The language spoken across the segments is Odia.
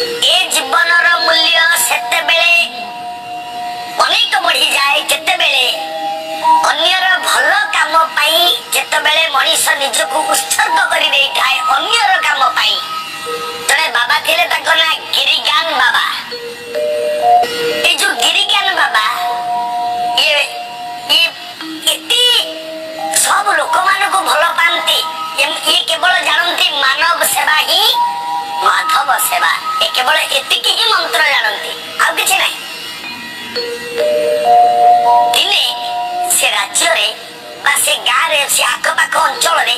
ଏ ଜୀବନର ମୂଲ୍ୟ ସେତେବେଳେ ଅନେକ ବଢିଯାଏ, ଯେତେବେଳେ ଅନ୍ୟର ଭଲ କାମ ପାଇଁ, ଯେତେବେଳେ ମଣିଷ ନିଜକୁ ଉତ୍ସର୍ଗ କରିଦେଇଥାଏ ଅନ୍ୟର କାମ ପାଇଁ। ଜଣେ ବାବା ଥିଲେ, ତାଙ୍କ ନାଁ ଗିରିଗାନ ବାବା। ଏଇ ଯୋଉ ଗିରିଜ୍ଞାନ ବାବା, ଇଏ ଇଏ ଏତେ ସବୁ ଲୋକମାନଙ୍କୁ ଭଲ ପାଆନ୍ତି। ଇଏ କେବଳ ଜାଣନ୍ତି ମାନବ ସେବା ହିଁ ମାଧବ ସେବା। ଏ କେବଳ ଏତିକି ହିଁ ମନ୍ତ୍ର ଜାଣନ୍ତି, ଆଉ କିଛି ନାହିଁ। ଦିନେ ସେ ରାଜ୍ୟରେ ବା ସେ ଗାଁରେ, ସେ ଆଖପାଖ ଅଞ୍ଚଳରେ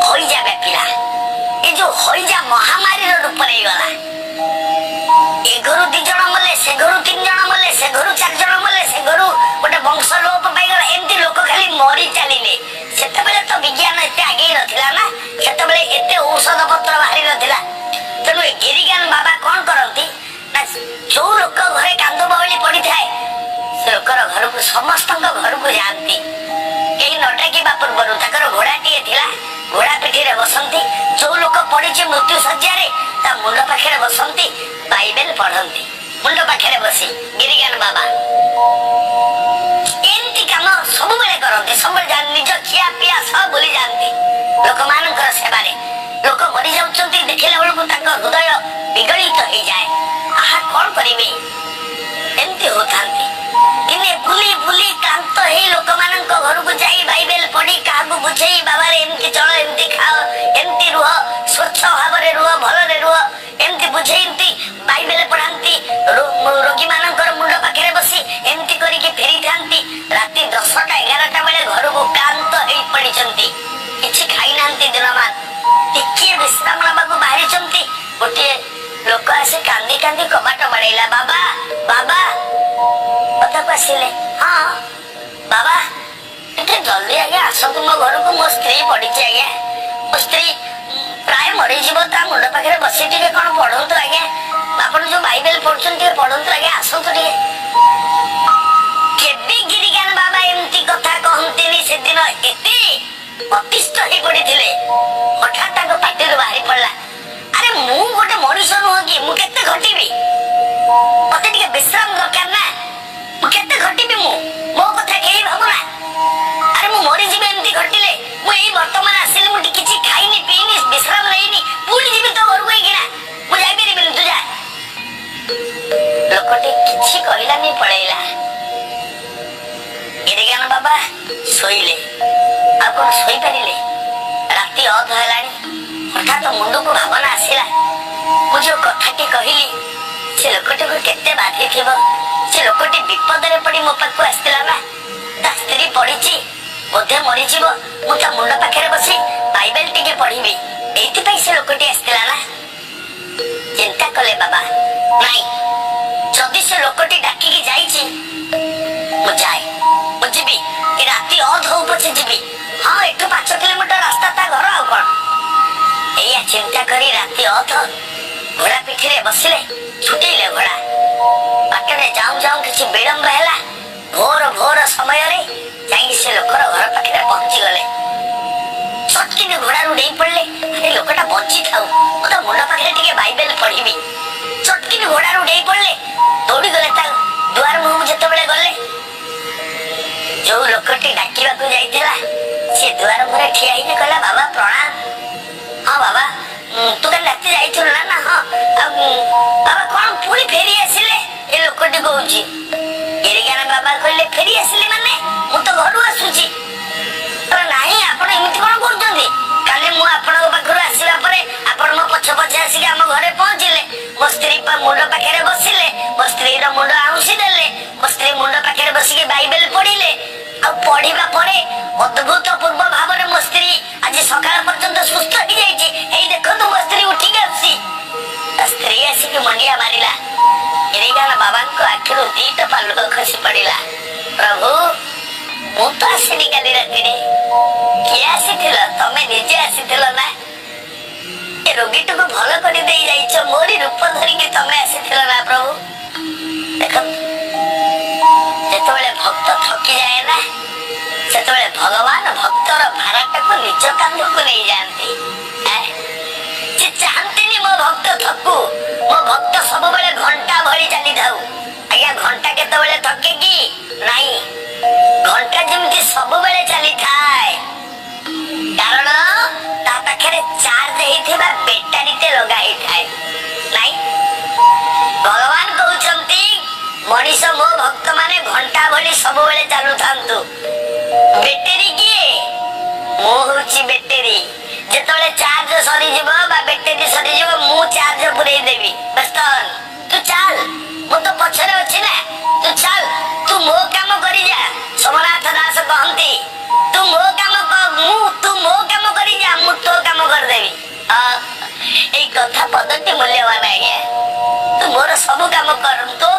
ହଇଜା ବ୍ୟାପିଲା। ଏ ଯୋଉ ହଇଜା ମହାମାରୀର ରୂପ ନେଇଗଲା। ଏ ଘରୁ 2 ଜଣ ମଲେ, ସେ ଘରୁ 3 ଜଣ ମଲେ, ସେ ଘରୁ 4 ଜଣ ମଲେ, ସେ ଘରୁ ଗୋଟେ ବଂଶ ଲୋପ ପାଇଗଲା। ଏମିତି ଲୋକ ଖାଲି ମରି ଚାଲିଲେ। ସେତେବେଳେ ତ ବିଜ୍ଞାନ ଏତେ ଆଗେଇ ନଥିଲା ନା, ସେତେବେଳେ ଏତେ ଔଷଧ ପତ୍ର ବାହାରି ନଥିଲା। ତେଣୁ ଏ ଗିରିଗାନ ବାବା କଣ କରନ୍ତି ନା, ଯୋଉ ଲୋକ ଘରେ କାନ୍ଦ ବାଉଳି ପଡିଥାଏ, ସେ ଲୋକର ଘରକୁ, ସମସ୍ତଙ୍କ ଘରକୁ ଯାଆନ୍ତି କେହି ନ ଡାକିବା ପୂର୍ବରୁ। ତାଙ୍କର ଘୋଡାଟିଏ ଥିଲା, ଘୋଡା ପିଠିରେ ବସନ୍ତି। ଯୋଉ ଲୋକ ପଡିଛି ମୃତ୍ୟୁ ଶଯ୍ୟାରେ, ତା ମୁଣ୍ଡ ପାଖରେ ବସନ୍ତି, ବାଇବେଲ ପଢନ୍ତି ମୁଣ୍ଡ ପାଖରେ ବସି। ଗିରିଜ୍ଞାନ ବାବା ଏମିତି କାମ ସବୁବେଳେ କରନ୍ତି। ସବୁବେଳେ ନିଜ ଖିଆ ପିଆ ସହ ଭୁଲି ଯାଆନ୍ତି ଲୋକମାନଙ୍କର ସେବାରେ। ଲୋକ ମରି ଯାଉଛନ୍ତି, ଦେଖିଲା ବେଳକୁ ତାଙ୍କ ହୃଦୟ ବିଗଳିତ ହେଇଯାଏ। ଆହା, କଣ କରିବି, ଏମିତି ହଉଥାନ୍ତି। ଦିନେ ବୁଲି ବୁଲି କ୍ଳାନ୍ତ ହେଇ ଲୋକମାନଙ୍କ ଘରକୁ ଯାଇ ବାଇବେଲ ପଢି, କାହାକୁ ବୁଝେଇ, ବାବାରେ ଏମିତି ଚଳ, ଏମିତି ଖାଅ, ଏମିତି ରୁହ, ସ୍ୱଚ୍ଛ ଭାବରେ ରୁହ, ଭଲରେ ରୁହ, ଏମିତି ବୁଝେଇ, ଏମିତି ବାଇବେଲ ପଢାନ୍ତି ରୋଗୀମାନଙ୍କର ମୁଣ୍ଡ ପାଖରେ ବସି। ଏମିତି କରିକି ଫେରିଥାନ୍ତି ରାତି 10ଟା 11ଟା ବେଳେ ଘରକୁ। କ୍ଳାନ୍ତ ହେଇ ପଡିଛନ୍ତି, କିଛି ଖାଇନାହାନ୍ତି ଦିନମାନ, ଟିକିଏ ବିଶ୍ରାମ ନେବାକୁ ବାହାରିଛନ୍ତି। ଗୋଟିଏ ଲୋକ ଆସି କାନ୍ଦି କାନ୍ଦି କବାଟ ବାଡେଇଲା। "ବାବା, ବାବା!" କଥାକୁ ଆସିଲେ। "ହଁ ବାବା।" "ଟିକେ ଜଲ୍ଦି ଆଜ୍ଞା ଆସନ୍ତୁ ମୋ ଘରକୁ। ମୋ ସ୍ତ୍ରୀ ପଡିଛି ଆଜ୍ଞା, ମୋ ସ୍ତ୍ରୀ ପ୍ରାୟ ମରିଯିବ। ତା ମୁଣ୍ଡ ପାଖରେ ବସି ଟିକେ କଣ ପଢନ୍ତୁ ଆଜ୍ଞା। ଆପଣ ଯୋଉ ବାଇବେଲ ପଢୁଛନ୍ତି, ଟିକେ ପଢନ୍ତୁ ଆଜ୍ଞା, ଆସନ୍ତୁ ଟିକେ।" କେବେ ଗିରିଜ୍ଞାନ ବାବା ଏମିତି କଥା କହନ୍ତିନି। ସେଦିନ ଏତେ ଅତିଷ୍ଠ ହେଇ ପଡିଥିଲେ, ହଠାତ୍ ତାଙ୍କ ପାଟିରୁ ବାହାରି ପଡିଲା, "ଆରେ, ମୁଁ ଗୋଟେ ମଣିଷ ନୁହଁ କି? ମୁଁ କେତେ ଖଟିବି? ମତେ ଟିକେ ବିଶ୍ରାମ ଦରକାର ନା? ମୁଁ କେତେ ଖଟିବି? ମୁଁ ମୋ କଥା କେହି ଭାବୁନା? ଆରେ, ମୁଁ ମରିଯିବି ଏମିତି ଖଟିଲେ। ମୁଁ ଏଇ ବର୍ତ୍ତମାନ ଆସିଲି, ମୁଁ ଟିକେ କିଛି ଖାଇନି ପିଇନି, ବିଶ୍ରାମ ନେଇନି, ପୁଣି ଯିବି ତୋ ଘରକୁ ହେଇକିନା? ମୁଁ ଯାଇପାରିବିନି, ତୁ ଯା।" ଲୋକଟି କିଛି କହିଲାନି, ପଳେଇଲା। ଗିରିଜ୍ଞାନ ବାବା ଶୋଇଲେ। ଆଉ କଣ ଶୋଇପାରିଲେ? ରାତି ଅଧ ହେଲାଣି। ହଠାତ୍ ମୁଣ୍ଡକୁ ଭାବନା ଆସିଲା, ମୁଁ ଯୋଉ କଥାଟି କହିଲି, ସେ ଲୋକଟିକୁ କେତେ ବାଧିଥିବ। ସେ ଲୋକଟି ବିପଦରେ ପଡି ମୋ ପାଖକୁ ଆସିଥିଲା ନା। ତା ସ୍ତ୍ରୀ ପଡିଛି, ବୋଧେ ମରିଯିବ, ମୁଁ ତା ମୁଣ୍ଡ ପାଖରେ ବସି ବାଇବେଲ ଟିକେ ପଢିବି, ଏଇଥିପାଇଁ ସେ ଲୋକଟି ଆସିଥିଲା ନା। ଚିନ୍ତା କଲେ ବାବା, ନାଇଁ, ଯଦି ସେ ଲୋକଟି ଡାକିକି ଯାଇଛି, ମୁଁ ଯାଏ, ମୁଁ ଯିବି। ଏ ରାତି ଅଧ ହଉ ପଛେ ଯିବି। ହଁ, ଏଠୁ 5 କିଲୋମିଟର ରାସ୍ତା ତା ଘର, ଆଉ କଣ। ଏଇଆ ଚିନ୍ତା କରି ରାତି ଅଧ ଘୋଡା ପିଠିରେ ବସିଲେ, ଛୁଟେଇଲେ ଘୋଡା। ବାଟରେ ଯାଉଁ ଯାଉଁ କିଛି ବିଳମ୍ବ ହେଲା। ଭୋର ଭୋର ସମୟରେ ଯାଇକି ସେ ଲୋକର ଘର ପାଖରେ ପହଞ୍ଚିଗଲେ। ଚଟକିନି ଘୋଡାରୁ ଡେଇଁ ପଡିଲେ। ଆରେ, ଲୋକଟା ବଞ୍ଚିଥାଉ, ମୁଁ ତା ମୁଣ୍ଡ ପାଖରେ ଟିକେ ବାଇବେଲ ପଢିବି। ଚଟକିନି ଘୋଡାରୁ ଡେଇଁ ପଡିଲେ, ଦୌଡ଼ିଗଲେ ତା ଦୁଆର ମୁହଁକୁ। ଯେତେବେଳେ ଗଲେ, ଯୋଉ ଲୋକଟି ଡାକିବାକୁ ଯାଇଥିଲା, ସେ ଦୁଆର ମୁହଁରେ ଠିଆ ହେଇକି କହିଲା, "ବାବା, ପ୍ରଣାମ।" "ହଁ ବାବା, ତୁ କାଲି ରାତି ଯାଇଥିଲୁ ନା?" "ନା, ହଁ।" "ଆଉ ବାବା, କଣ ପୁଣି ଫେରି ଆସିଲେ?" ଏ ଲୋକଟି କହୁଛି। ଗିରିଜ୍ଞାନ ବାବା କହିଲେ, "ଫେରି ଆସିଲେ ମାନେ? ମୁଁ ତ ଘରୁ ଆସୁଛି।" କହିଲା, "ନାହିଁ, ଆପଣ ଏମିତି କଣ କରୁଛନ୍ତି? କାଲି ମୁଁ ଆପଣଙ୍କ ପାଖରୁ ଆସିବା ପରେ ଆପଣ ମୋ ପଛେ ପଛେ ଆସିକି ଆମ ଘରେ ପହଞ୍ଚିଲେ। ମୋ ସ୍ତ୍ରୀ ମୁଣ୍ଡ ପାଖରେ ବସିଲେ, ମୋ ସ୍ତ୍ରୀର ମୁଣ୍ଡ ଆଉଁସି ଦେଲେ, ମୋ ସ୍ତ୍ରୀ ମୁଣ୍ଡ ପାଖରେ ବସିକି ବାଇବେଲ ପଢିଲେ। ଆଉ ପଢିବା ପରେ ଅଦ୍ଭୁତ ପୂର୍ବ ଭାବରେ ମୋ ସ୍ତ୍ରୀ ଆଜି ସକାଳ ପର୍ଯ୍ୟନ୍ତ ସୁସ୍ଥ ହେଇଯାଇଛି। ଏଇ ଦେଖନ୍ତୁ, ମୋ ସ୍ତ୍ରୀ ଉଠିକି ଆସୁଛି।" ତା ସ୍ତ୍ରୀ ଆସିକି ମୁଣ୍ଡିଆ ମାରିଲା। ଗିରିଜ୍ଞାନ ବାବାଙ୍କ ଆଖିରୁ 2 ଟୋପା ଲୁହ ଖସି ପଡିଲା। ପ୍ରଭୁ, ମୁଁ ତ ଆସିନି କାଲି ରାତିରେ, କିଏ ଆସିଥିଲ? ତମେ ନିଜେ ଆସିଥିଲ ନା? ଏ ରୋଗୀଟିକୁ ଭଲ କରିଦେଇ ଯାଇଛ। ମୋରି ରୂପ ଧରିକି ତମେ ଆସିଥିଲ ନା ପ୍ରଭୁ? ଦେଖନ୍ତୁ, ଯେତେବେଳେ ଭକ୍ତ ଥକି ଯାଏ ନା, ସେତେବେଳେ ଭଗବାନ ଭକ୍ତର ଭାରାଟାକୁ ନିଜ କାନ୍ଧକୁ ନେଇଯାଆନ୍ତି। ଏଁ? ସେ ଚାହାନ୍ତିନି ମୋ ଭକ୍ତ ଥକୁ, ମୋ ଭକ୍ତ ସବୁବେଳେ ଘଣ୍ଟା ଭଳି ଚାଲିଥାଉ। ଆଜ୍ଞା, ଘଣ୍ଟା କେତେବେଳେ ଥକେ କି? ନାଇଁ, ଘଣ୍ଟା ଯେମିତି ସବୁବେଳେ ଚାଲିଥାଏ, କାରଣ ତା ପାଖରେ ଚାର୍ଜ ହେଇଥିବା ବ୍ୟାଟେରୀଟେ ଲଗା ହେଇଥାଏ। ନାଇଁ, ଭଗବାନ କହୁଛନ୍ତି ମଣିଷ, ମୋ ଭକ୍ତ ମାନେ ଘଣ୍ଟା ଭଳି ସବୁବେଳେ ଚାଲୁଥାନ୍ତୁ। ବ୍ୟାଟେରୀ କିଏ? ମୁଁ ହଉଛି ବ୍ୟାଟେରୀ। ଯେତେବେଳେ ଚାର୍ଜ ସରିଯିବ ବା ବ୍ୟାଟେରୀ ସରିଯିବ, ମୁଁ ଚାର୍ଜ ପୁରେଇ ଦେବି। ବ୍ୟସ୍ତ ହନି, ତୁ ଚାଲ, ମୁଁ ତ ପଛରେ ଅଛି ନା। ତୁ ଚାଲ, ତୁ ମୋ କାମ କରିଯା। ସୋମନାଥ ଦାସ କହନ୍ତି, ତୁ ମୋ କାମ ମୁଁ ତୁ ମୋ କାମ କରିଯା, ମୁଁ ତୋ କାମ କରିଦେବି। ଏଇ କଥା ପଦଟି ମୂଲ୍ୟବାନ ଆଜ୍ଞା। ତୁ ମୋର ସବୁ କାମ କର, ତୋ